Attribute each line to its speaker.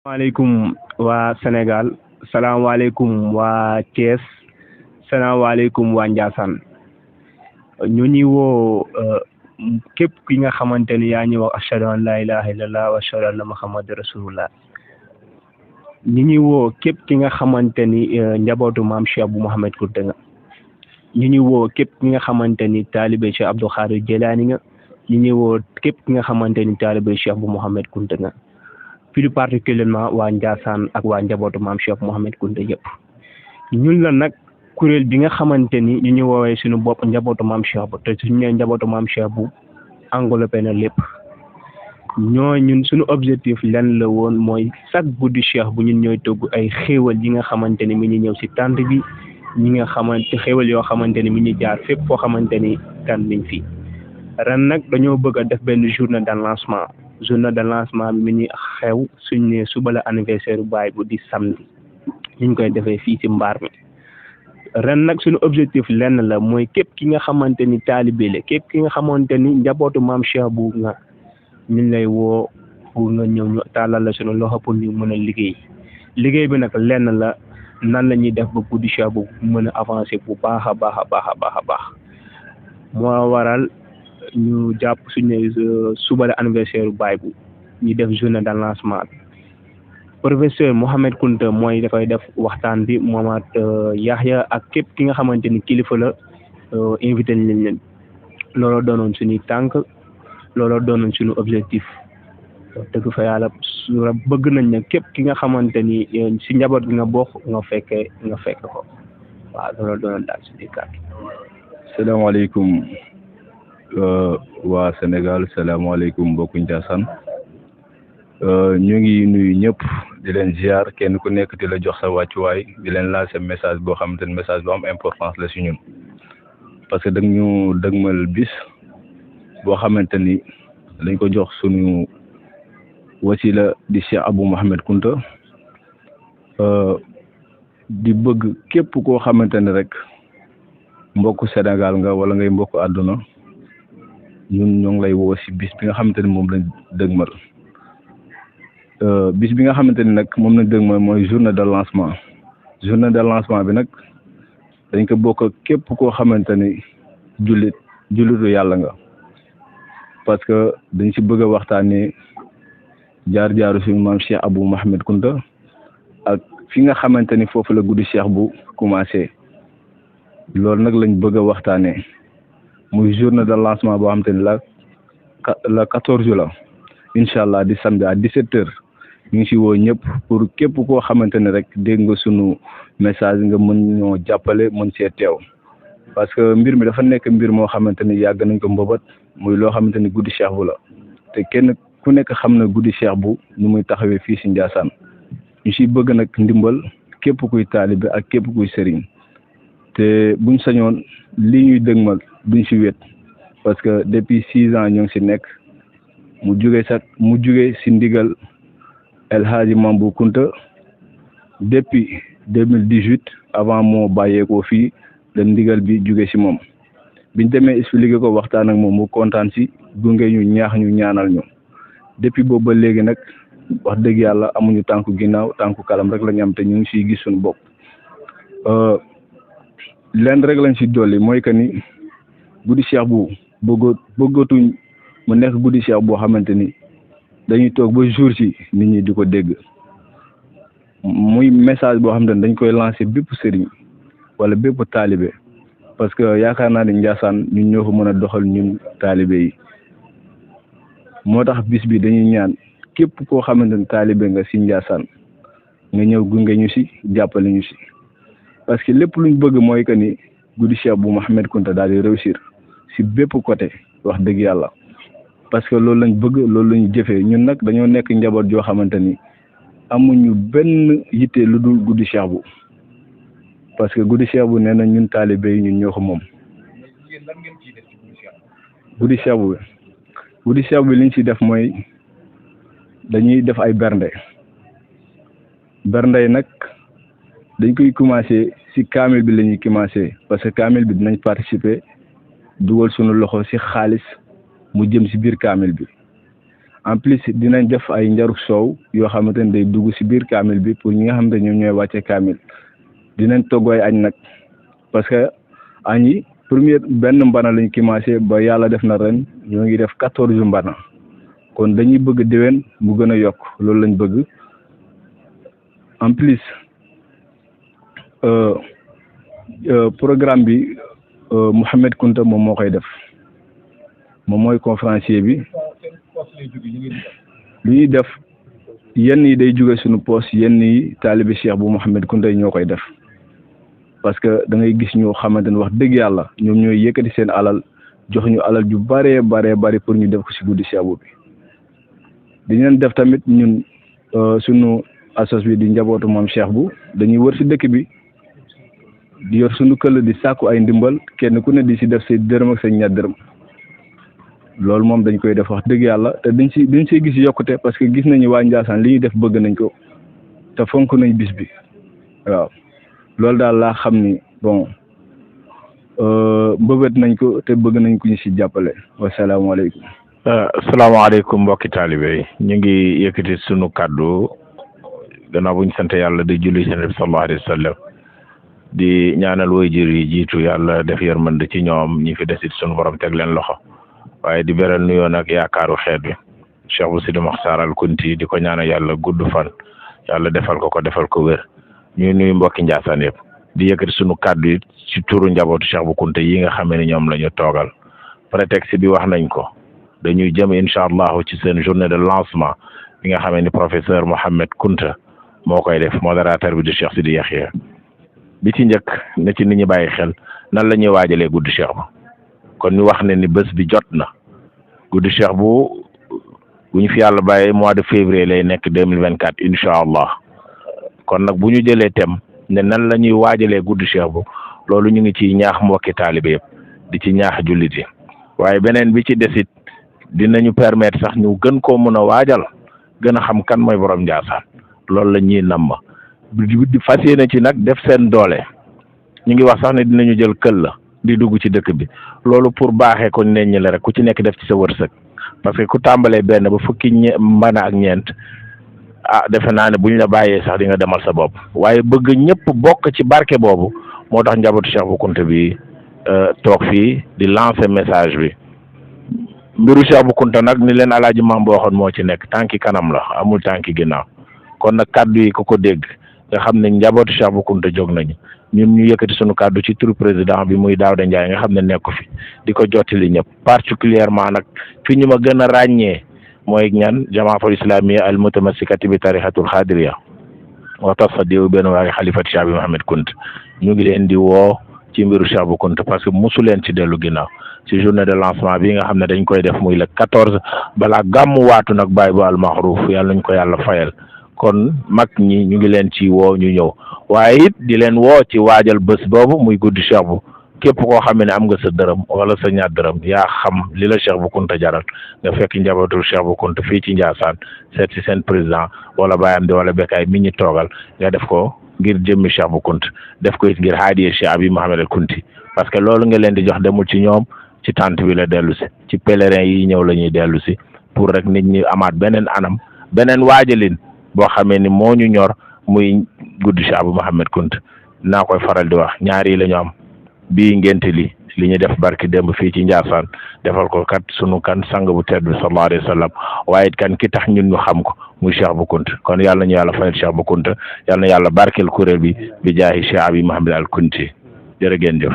Speaker 1: salaamaaleykum waa Sénégal salaamaaleykum waa Thiès salaamaaleykum waa Ndiassane ñu ñuy woo képp ki nga xamante ni yaa ñuy wax ashhadu an la ilaha illallah wa ashhadu anna muhammad rasulullah ñu ñuy woo képp ki nga xamante ni njabootu maam Cheikh bu Mouhamed Kounta nga ñu ñuy woo képp ki nga xamante ni taalibe Cheikh Abdou Khadir Jelaani nga ñu ñuy woo képp ki nga xamante ni taalibe Cheikh bu Mouhamed Kounta nga plus particulièrement waa Ndiassane ak waa njabootu maam Cheikh Mouhamed Kounta yëpp ñun la nag kuréel bi nga xamante ni ñu woowee suñu bopp njabootu maam Cheikh bu te suñu nee njabootu maam Cheikh bu englobé na lépp ñun suñu objectif lenn la woon mooy chaque guddi Cheikh bu ñun ñooy togg ay xéewal yi nga xamante ni mi ñu ñëw si tànt bi ñi nga xamante xéewal yoo xamante ni mi ñu jaar fépp foo xamante ni kan liñ fi ren nag dañoo bëgg a def benn journée de lancement bi mi ñu xew suñ ne suba la anniversaire baay bu di samedi ñu koy defee fii ci mbaar mi ren nag suñu objectif lenn la mooy képp ki nga xamante ni taalibe la képp ki nga xamante ni njabootu maam Cheikh bu nga ñu lay woo pour nga ñëw ñu tàllal la suñu loxo pour ñu mën a liggéey bi nag lenn la nan la ñuy def ba guddi Cheikh bu mën a avancer bu baax a baax moo waral ñu jàpp suñu suba la anniversaire baay bu ñu def journée de lancement bi professeur Mouhamed Kounta mooy dafay def waxtaan bi moomaat Yaxya ak képp ki nga xamante ni kilifa la invité nañ leen looloo doonoon suñuy tànk looloo doonoon suñu objectif dëgg fa yàlla bëgg nañ ne képp ki nga xamante ni si njaboot gi nga bokk nga fekk ko waaw looloo doonoon daal suñuy kàddu.
Speaker 2: salaamaaleykum waa Sénégal salaamaaleykum mbokku Ndiassane ñu ngi nuyu ñëpp di leen ziar kenn ku nekk di la jox sa wàccuwaay di leen lancer message boo xamante ni message bu am importance la si ñun parce que ñu dëgmal bis boo xamante ni dañ ko jox suñu wasila di Cheikh Abou Mouhamed Kounta di bëgg képp koo xamante ni rek mbokku Sénégal nga wala ngay mbokku àdduna ñun ñoo ngi lay woo si bis bi nga xamante ni moom lañ dëgmal bis bi nga xamante ni nag moom lañ dëgmal mooy journée de lancement bi nag dañ ko bokk képp koo xamante ni jullitu yàlla nga parce que dañ si bëgg a waxtaanee jaar-jaaru suñu maam Cheikh Abou Mouhamed Kounta ak fi nga xamante ni foofu la guddi Cheikh bu commencé loolu nag lañ bëgg a waxtaanee muy journée de lancement boo xamante ni la 14 la incha allah di samedi à 17h ñu ngi si woo ñëpp pour képp koo xamante ne rek dégg nga sunu message nga mën ñoo jàppale mën see teew parce que mbir mi dafa nekk mbir moo xamante ni yàgg nañ ko mbëbët muy loo xamante ni guddi Cheikh bu la te kenn ku nekk xam na guddi Cheikh bu nu muy taxawee fii si Ndiassane ñu si bëgg nag ndimbal képp kuy taalibe ak képp kuy sëriñ te buñ sañoon li ñuy dëgmal duñ si wét parce que depuis 6 ans ñu ngi si nekk mu jugee si ndigal El Hadji Mambou Kounta depuis 2018 avant moo bàyyeekoo fii la ndigal bi jugee si moom biñ demee expliqué ko waxtaan ak moom mu kontaan si gunge ñu ñaax ñu ñaanal ñu depuis boobu ba léegi nag wax dëgg yàlla amuñu tànku ginnaaw tànku kalam rek la ñu am te ñu ngi siy gis suñu bopp lenn rek lañ si dolli mooy que ni guddi Cheikh bu bëggatuñ mu nekk guddi Cheikh boo xamante ni dañuy toog ba jour ci nit ñi di ko dégg muy message boo xamante ni dañ koy lancer bépp sëriñ wala bépp taalibe parce que yaakaar naa ne Ndiassane ñun ñoo ko mën a doxal ñun taalibe yi moo tax bis bi dañuy ñaan képp koo xamante ni taalibe nga si Ndiassane nga ñëw gunge ñu si jàppale ñu si parce que lépp luñ bëgg mooy que ni guddi Cheikh bu Mouhamed Kounta daal di réussir si bépp côté wax dëgg yàlla parce que loolu lañ bëgg loolu lañu jëfee ñun nag dañoo nekk njaboot joo xamante ni amuñu benn yitte lu dul guddi Cheikh bu parce que guddi Cheikh bu nee na ñun taalibe yi ñun ñoo ko moom guddi Cheikh bu liñ ci def mooy dañuy def ay bernde yi nag dañ koy commencé ci kaamil bi la ñuy commencé parce que kaamil bi dinañ participer dugal sunu loxo ci xaalis mu jëm ci biir kaamil bi en plus dinañ def ay njaruk soow yoo xamante ne day dugg ci biir kaamil bi pour ñi nga xamante ñoom ñooy wàcce kaamil dinañ togg ay añ nag parce que añ yi première benn mbana lañ commencé ba yàlla def na ren ñoo ngi def 14 mbana kon dañuy bëgg déwén mu gën a yokk loolu lañ bëgg en plus programme bi Mouhamed Kunta moom moo koy def moom mooy conférencier bi lu ñuy def yenn yi day jóge suñu poste yenn yi taalibi Cheikh bu Mouhamed Kunta yi ñoo koy def parce que da ngay gis ñoo xamante ne wax dëgg yàlla ñoom ñooy yëkkati seen alal jox ñu alal ju bëree bari pour ñu def ko ci guddi Cheikh bu bi dañu def tamit ñun suñu assos bi di njabootu moom Cheikh bu dañuy wër ci dëkk bi di yor suñu këll di sàkku ay ndimbal kenn ku ne di ci def say dërëm ak say ñaar dërëm loolu moom dañ koy def wax dëgg yàlla te dañ ci gis yokkute parce que gis nañu waa Ndiassane li ñuy def bëgg nañ ko te fonk nañ bis bi waaw loolu daal laa xam ni bon mbëbët nañ ko te bëgg nañ ko ñu ci jàppale wasalaamaaleykum.
Speaker 3: asalaamaaleykum mbokki taalibe yi ñu ngi yëkkati sunu kàddu gannaaw bu ñu sant yàlla di julli ci Nabi bi sallallahu alayhi wa sallam di ñaanal waajur yi jiitu yàlla def yërmande ci ñoom ñi fi desit sunu borom teg leen loxo waaye di beral nuyoo nag yaakaaru xeet bi Cheikh bu Sidi Mokhtar Al Kunti di ko ñaanal yàlla gudd fan yàlla defal ko wér ñuy nuyu mbokki Ndiassane yëpp di yëkkati sunu kàddu yi ci turu njabootu Cheikh bu Kunta yi nga xamee ni ñoom la ñu toogal prétexte bi wax nañ ko dañuy jëm incha allahu ci seen journée de lancement bi nga xamee ni professeur Mouhamed Kunta moo koy def modérateur bi di Cheikh Sidi Yaxya bi ci njëkk na ci nit ñi bàyyi xel nan la ñuy waajalee guddi Cheikh ba kon ñu wax ne ni bés bi jot na guddi Cheikh bu ñu fi yàlla bàyyi mois de février lay nekk 2024 incha allah kon nag bu ñu jëlee thème ne nan la ñuy waajalee guddi Cheikh bu loolu ñu ngi ciy ñaax mbokki taalibe yëpp di ci ñaax jullit yi waaye beneen bi ci desit dinañu permettre sax ñu gën koo mën a waajal gën a xam kan mooy borom Ndiassane loolu la ñuy namm di fas yéene ci nag def seen doole ñu ngi wax sax ne dinañu jël kël la di dugg ci dëkk bi loolu pour baaxee ko nit ñi la rek ku ci nekk def ci sa wërsëg parce que ku tàmbalee benn ba fukki mbana ak ñeent defe naa ne buñ la bàyyee sax di nga demal sa bopp waaye bëgg ñëpp bokk ci barke boobu moo tax njabootu Cheikh bu Kunta bi toog fii di lancer message bi mbiru Cheikh bu Kunta nag ni leen alaaji maam boo waxoon moo ci nekk tànki kanam la amul tànki ginnaaw kon nag kaddu yi ko dégg nga xam ne njabootu Cheikh bu Kunta jóg nañu ñun ñu yëkkati sunu kaddu ci turu président bi muy Daouda Ndiaye nga xam ne nekku fi di ko jottali ñëpp particulièrement nag fi ñu ma gën a ràññee mooy ñan jamaatul islamiyya al mutamassikati bi tariqatul xaadiriya wa tasadiyu benn waari xalifati Cheikh bi Mouhamed Kunta ñu ngi leen di woo ci mbiru Cheikh bu Kunta parce que mosu leen ci dellu ginnaaw ci journée de lancement bi nga xam ne dañ koy def muy le 14 balaa gàmmu waatu nag bàyyi bu almaxruuf yàlla nañ ko yàlla fayal kon mag ñi ñu ngi leen ci woo ñu ñëw waaye it di leen woo ci waajal bés boobu muy guddi Cheikh bu képp koo xam ne am nga sa dërëm wala sa ñaar dërëm yaa xam li la Cheikh bu Kunta jaral nga fekk njabootul Cheikh bu Kunta fii ci Ndiassane seet si seen président wala baayam di wala bekkaay mi ñi toogal nga def ko ngir jëmmi Cheikh bu Kunta def ko it ngir haadiye Cheikh bi Mouhamed Al Kunti parce que loolu nga leen di jox demul ci ñoom ci tànt bi la dellu si ci pèlerin yi ñëw la ñuy dellu si pour rek nit ñi amaat beneen anam beneen waajalin boo xamee ni moo ñu ñor muy guddi Cheikh bu Mouhamed Kunta naa koy faral di wax ñaar yi la ñu am bii ngénte li ñu def barki démb fii ci Ndiassane defal ko kat sunu kan sang bu tedd bi sallallahu alayhi wa sallam waaye it kan ki tax ñun ñu xam ko muy Cheikh bu Kunta kon yàlla ñu yàlla fayal Cheikh bu Kunta yàlla na yàlla barkeel kuréel bi jaahi Cheikh bi Mouhamed Al Kunti jërë ngeen jëf